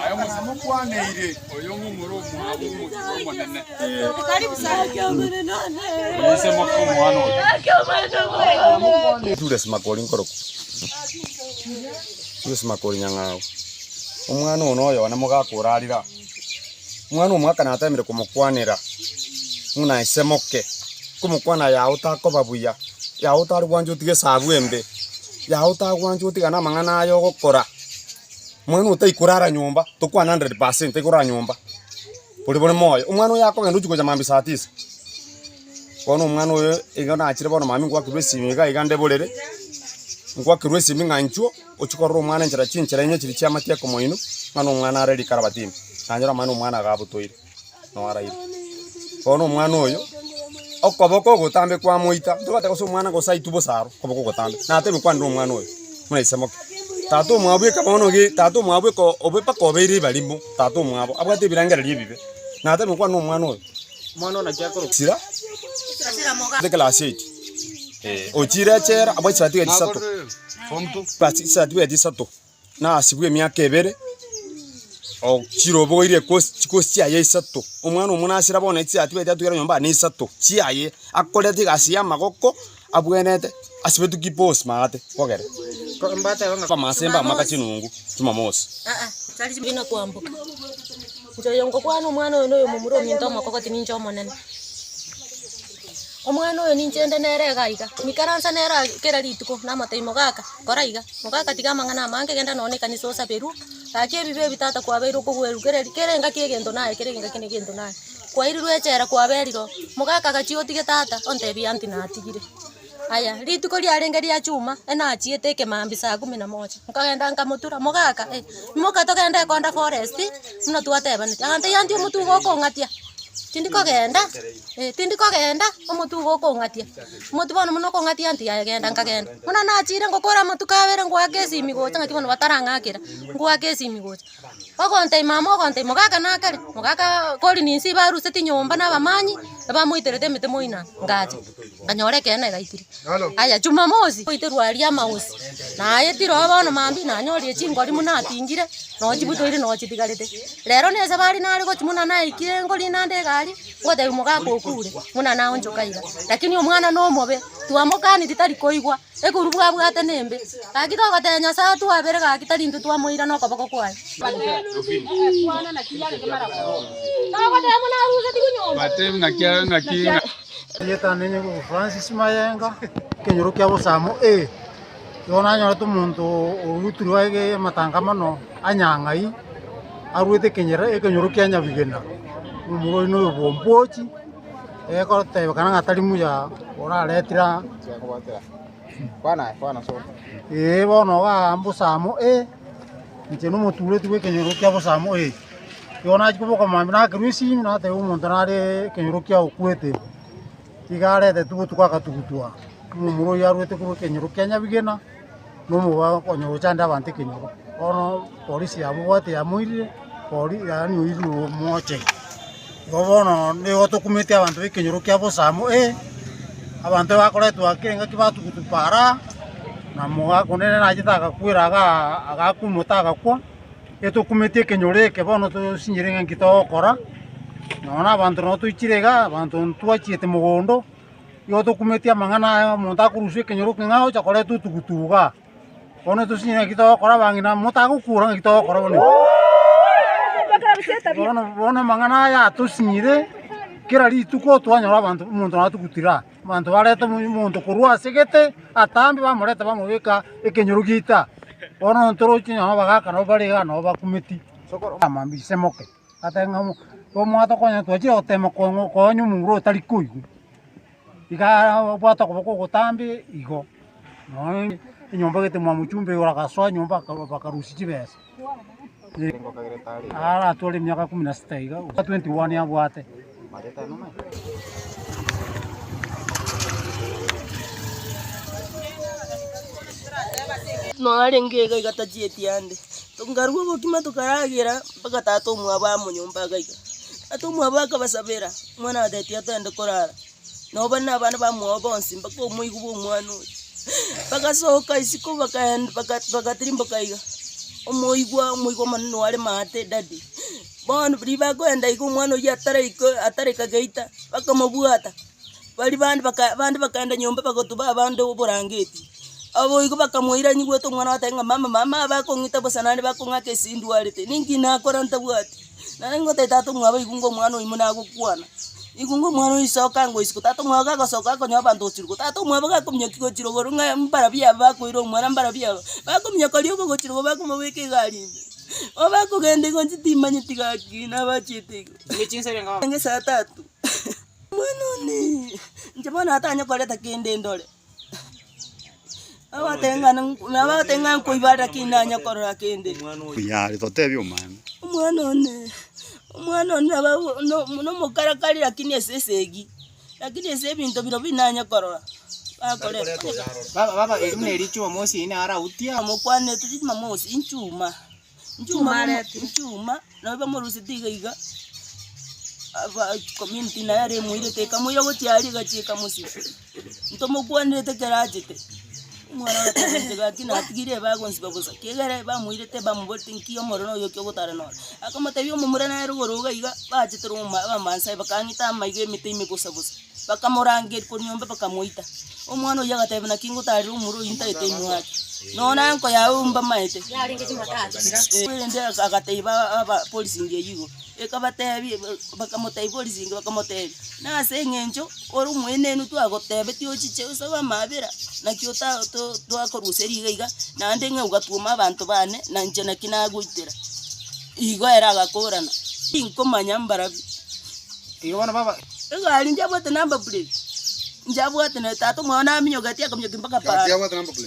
Aye mokwaneire oyo ng'omoro omwabo omochie omonene. Oise moka omwana oyo. Julius Makori nkorokwa, Julius Makori Nyang'au, omwana one oyo one mogaka orarire aa, omwana omogaka natemire komokwanera buna ise moke, komokwana yago takoba buya, yago tari gwancha otige esabu embe, yago tagwancha otigane amang'ana aya ogokora, omwana oyo taikorara nyomba, tokwane hundred percent taikorara nyomba, bori bore moyo, omwana oyo akogenda ochia gocha mambia saa tisa. Bono omwana oyo iga nachire bono mambia ngwakerwa esimi iga iga nde borere, ngwakerwa esimi ng'a inchuo ochie korora omwana enchera chinchera inye chiria chiamatia ekomoino, ng'a na omwana are rikarabati ime, nanyora mani omwana iga abotoire, noo araire. Bono omwana oyo, okoboko ogotambe kwamoita, ntobwate gose omwana gose aitwe bosa aro, okoboko ogotambe, natebia nkwanere omwana oyo, buna ise moke. Tata omwabo bweka bono ge tata omwabo bweka obe mpaka obeire ebarimo, tata omwabo, abwate ebirengererio ebibe, natebia nkwane omwana oyo. Omwana one naki akorokwa? Sira ase class eight eh, ochire echela abwate chicertificate isato, basi chicertificate isato, nasibwe emiaka ebere, ochire obogoirie ecourse chicourse chiaye isato, omwana omwe nasira bono chicertificate atwire nyomba na isato, chiaye, akorete egasi ya amagoko, abwenerete asibetwe ki boss maate bogere. Mbateba ng'a Bamasemba amaka chinungu jumamosi. Bina kwamboka. Inche oyo ngokwana omwana oyo noyo omomura ominto omokogoti ninche omonene. Omwana oyo ninche inde nere iga iga, nikaransa nere aa kera rituko, namotebia mogaka, kora iga, mogaka tiga amang'ana amange genda nonye na ekanisa osaberwe, gaki ebibe ebi tata kwabeire okogwerukereria kera engaki egento naye kera engaki na egento naye. Kwairirwe echela kwaberire oo, mogaka agachia otige tata, ontebia aunty natigire. Aya, rituko riarenge ria chuma, enachiete ekemambia saa kumi na moja, nkagenda nkamotura, mogaka eh, imoka togende ekonda forest, buna twatebaneti, agantebia aunty omotwe igo okong'atia, tindi kogenda, eh tindi kogenda, omotwe igo okong'atia, omotwe bono buna okong'atia aunty aye genda nkagenda. Buna nachire ngokora amatuko abere ngoaka esimi gocha ng'aki bono batarang'akera, ngoaka esimi gocha. Ogontebia mama ogontebia mogaka nakare, mogaka kori ninsi baruseti nyomba na abamanyi, bamoiterete emete moina, ngacha, nkanyora ekeene gaikire. Aya jumamosi, goiterwa aria amaosi, naetire oo bono mambia nanyorire chingori buna atingire, noo chibutoire noo chitigarete. Rero na esabari nare gochia buna naikire ngorina nde egari, ngotebiwa mogaka okure, buna naonchoka iga. Lakini omwana na omobe, twamokaneti tari koigwa. Ekuru bwabwate nembe, gaki togotebia Nyasae atwabere gaki tari intwe twamoira nokoboko kwaye. Erieta nene Francis Mayenga, ekenyoro kia Bosamo A. Igo nanyorete omonto orutirwe aige amatanga mono anyang'ai, arwete ekenyoro ekenyoro kia Nyabigena, omomura oyio noyo bwa Ombochi, egotebekana ng'a tari muya oraretire aa. Eeh bono igaa Bosamo A, inche na omotureti bwa ekenyoro kia Bosamo A. Igo nachia koboka mambia nakerwa esimi natebia omonto nare ekenyoro kia okwete. Iga aretetwe botuko agatugutwa, omomura oyio arwete korwa ekenyoro kia Nyabigena, na omoba konya gochanda abanto ekenyoro. Bono polisi yamobwate yamoirire, pori yaani oirirwe omocheri. Igo bono nigo tokumeti abanto ba ekenyoro kia Bosamo A, abanto bakoretwa ake engaki batugutwa para, na omogaka onde nere nachete agakwera igaa agakumota agakwa. Etokumeti ekenyoro eke bono tosinyire ng'a nki togokora, nonya na abanto nabo toichire iga, abanto ntwachiete mogondo, igo tokumeti amang'ana aya omonto akorusia ekenyoro ekeng'ao ocha koreta otugutu igaa. Bono tosinyire ng'aki togokora abang'ina motagokura ng'aki togokora bono iga. Bono bono amang'ana aya atosinyire, kera rituko twanyora abanto omonto natugutire aa, abanto barete omonto korwa ase gete atambe bamoreta bamobeka ekenyoro giaito aa. Bono ntoroche nabo abagaka nabo bare igaa nabo bakumeti, amambia isemoke, atebe ng'a omo omwate okonya twachire gotema kong'o koonya omomura otari koigwa, iga abwate okoboko ogotambe igo, nonye enyomba gete mwamochumba igoro agasoa nyomba aka bakarusia chibesa. Aratware emiaka kumi na sita iga, gose 21 abwate. Narenge iga iga tachieti ande, nkarua obokima tokaragera mpaka tata omwabo amonyomba iga iga. Tata omwabo akabasabera, omwana agatebia togende korara, noba na abana bamwabo bonsi mpaka omoigwa bwa omwana oyo. Bagasoka isiko bakaenda baka bagatirimboka iga, omoigwa omoigwa omonene oare maate daddy. Bono riria bakoenda iga omwana oyio ataraika ataraika geita, bakamobwata, baria bande baka bande bakaenda nyomba bagotuba abande oborangeti. Abo igo bakamoira nyigwete omwana agateba ng'a mama mama bakong'ita bosa naende bakong'aka ase ndwarete, ninki nakora ntabwati? Naende ngotebia tata omwabo igo omwana oyio buna agokwana, igo omwana oyio soka ango isiko, tata omwabo gagosoka akonyora abanto gochia tata omwabo gakominyokia gochia rogoro ng'a mbarabwo aba bakoira omwana mbarabwo aba, bakominyoka rioka gochia rogoro bakomobeka egari ime. Obakogenda igo inche timanyeti gaki nabachiete igo. Enge saa tatu omwana one inche bono atanye koreta kende ndore. Abatebia ng'a nkoiba lakini nanye korora kende. Yare totebie omwana. Omwana one, omwana one nabo nomokarakari lakini ase esegi, lakini ase ebinto bire binanye korora. Bakoreta. Baba baba eri buna eri Jumamosi eye narautia. Amokwanete Jumamosi inchuma, inchuma inchuma nabo bamoruseti iga iga, aba community naye are emoirete ekamoira gochia aria egachia ekamosibia. Ntomokwanerete ekero achete, omwana agateba inche gaki natigire bagonsiba bosa, ekiagera bamoirete bamoboreti nki omorero oyo oki ogotara noro. Akamotebia omomura nere igoro iga iga, bachete roma abamaasai bakang'ita amaiga emete ime bosa bosa. Bakamorangeria korwa nyomba bakamoita. Omwana oyio agateba naki ngotarera omura oyio ntagete imwake. Nonya na anko yaye mbamaete. Erinde agatebia abapolisi inga eyio igo. Ekabatebia bakamotebia polisi inga bakamotebia, nase eng'encho ore omoenenu twagotebetie ochiche osabe amabera, naki ota to twakoruseria iga iga, naende ng'a ogatwoma abanto bane, na inche naki nagoitera. Igo ere agakorana, tinkomanya mbarabwo. Igo bono baba. Egari njabwate number plate, njabwate na tata omwabo naminyogeti akaminyokia mpaka para,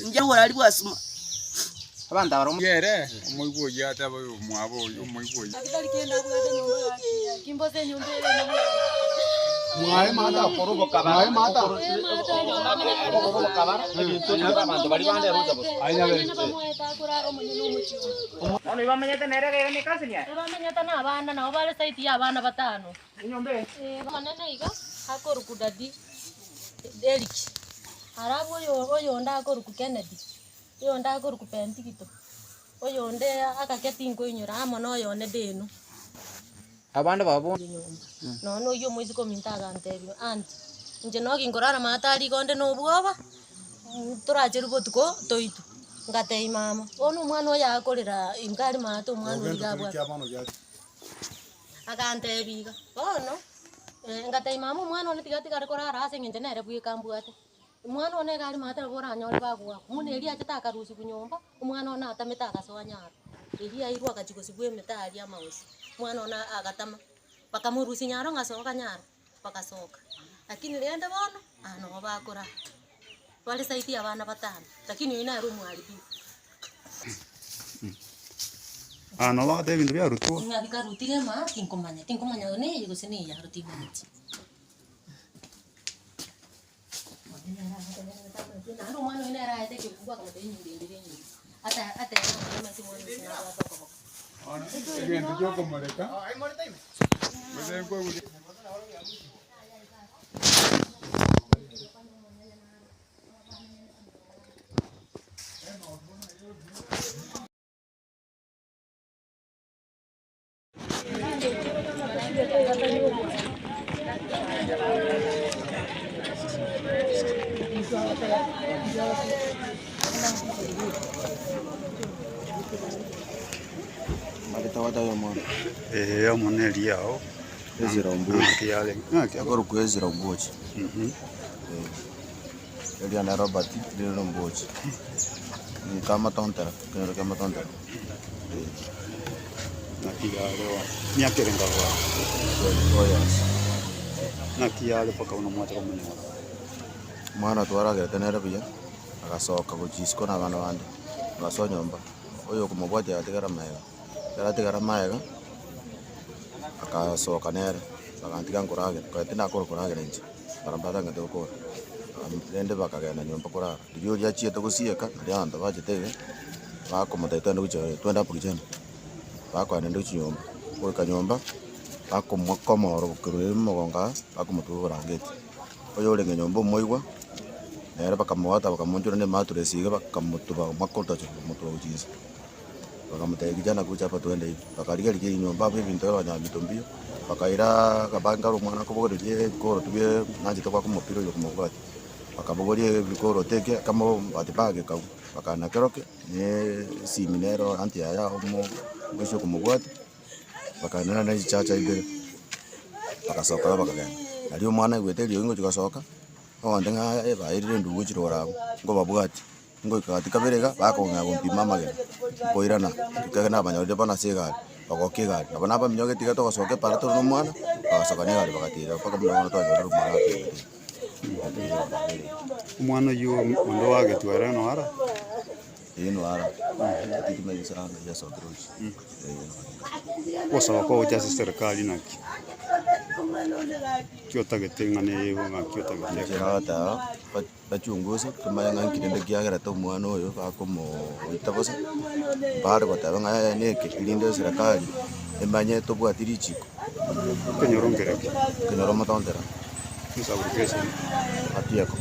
njagora aria bwasuma. Abanto abare omo. Ere omoigwa oyio atebe oyo omwabo oyo omoigwa oyio. Bono igo bamenyete nere iga iga ne cousin yaye. Bamenyete na abana nabo bare saidi ya abana batano. Enyomba eye. Omonene iga akorokwa Daddy Derrick, alafu oyo oyonde akorokwa Kennedy, oyonde akorokwa Bendigito, oyonde agake tinkoinyora amo na oyone Deno. Abande babo. Nyomba. Nonya oyio omoiseke ominto agantebia, aunty, inche nogi nkorara maate aria igo onde na obwoba, toracherwe botuko toitwe. Ngatebia mama, bono omwana oyo akorera inka aria maate omwana oyio iga abwate. Agantebia iga, bono, ngatebia mama omwana one tiga atigare korara ase eng'encho nere bweka mbwate. Omwana one iga are maate nabo oranyore bagoakwa, buna erio achete akarusigwa nyomba, omwana one atamete agasoa nyaro. Erio airwe agachia gosibwa emete aria amagoso, omwana one agatama, bakamorusia nyaro ng'a soka nyaro, bagasoka. Lakini rende bono, aa nabo bakorara, bare zaidi ya abana batano, lakini oyio nere omoharibifu. Aa nabo bagoteba ebinto biarutwa. Ng'a bikarutire emaa tinkomanya, tinkomanya neye gose neye aro timanyeti. Naende omwana oyo nere aete ekebugu akamotebia nyindendere enyomba. Ata ateba omanyete omwana oyo nabwate okoboko. Egento giokomoreka, gose nkoigwa. Ee, amo neria yao. Ezra Ombuche. Ng'aki yarenge? Ng'aki Akorokwa Ezra Ombuche. Eria na Robert rire Ombuche. Nka amatontera, ekenyoro kia amatontera. Naki yare oo? Miaka erenga bono? 24 years. Naki yare mpaka bono mwacha komonyora? Omwana twaragerete nere buya, agasoka gochia isiko na abana bande, agasoa nyomba, oyo okomobwatia agatigara magega, ekero atigara magega, akasoka nere, agantiga nkoragera, konya tindakora koragera inche, barabwo mbatangete gokora, rende bakagenda nyomba korara. Riria oria achiete gosieka, nario abanto bachete iga, bakomotebia twende gochia twende hapo kicheni, bakoenda naende gochia nyomba, goika nyomba, bakomokomora korwa mogongo aa, bakomotuba oborangeti. Oyo orenge nyomba omoigwa, nere bakamoata bakamoonchora na ematress iga bakamotuba makotocho bakamotuba gochia inse. Bakamotebia kijana kuja hapa twende hivi, bakarigereria enyomba abwo ebinto ebanyamito mbiyo, bakairaa akabango aro omwana akobogoreria ebikoroto bie nachete goaka omopira oyo okomobwatia. Bakabogoria ebikoroto eke kamo bahati mbaya gekagwa, bakana kerokio na esimi nero aunty yaye omo omoisia okomobwatia, bakaenana na echichacha ibere, bagasoka nabo bakagenda. Nario omwana aigwete eriogi ngochia gosoka, ogonte ng'a eh bairire endugu chiroro abwo, nkobabwatia, ngoika gati kabere iga, bakong'ea gompima amagena, nkoirana, ekero nabanyorire bono ase egari, bagokia egari, nabo nabaminyogeti iga togosoka epara tore na omwana, bagasoka na egari bagatira mpaka buna bono twanyorire omwana atindete. Omwana oyio onde oagetwe ere noara? Ee noara, titimanyeti gose nang'ai asokire gochia, ee. Ogosaba kwao gochia ase eserekari naki? Ki otagete ng'a neye igo ng'aki otagete? Inche nagoteba bachunguse tomanye ng'a nki rende kiagerete omwana oyo bakomoita bosa, bare goteba ng'a yaya neke erinde eserekari emanye tobwati richiko. Ekenyoro nkereki? Ekenyoro omotontera. Esabulocation. Atieko.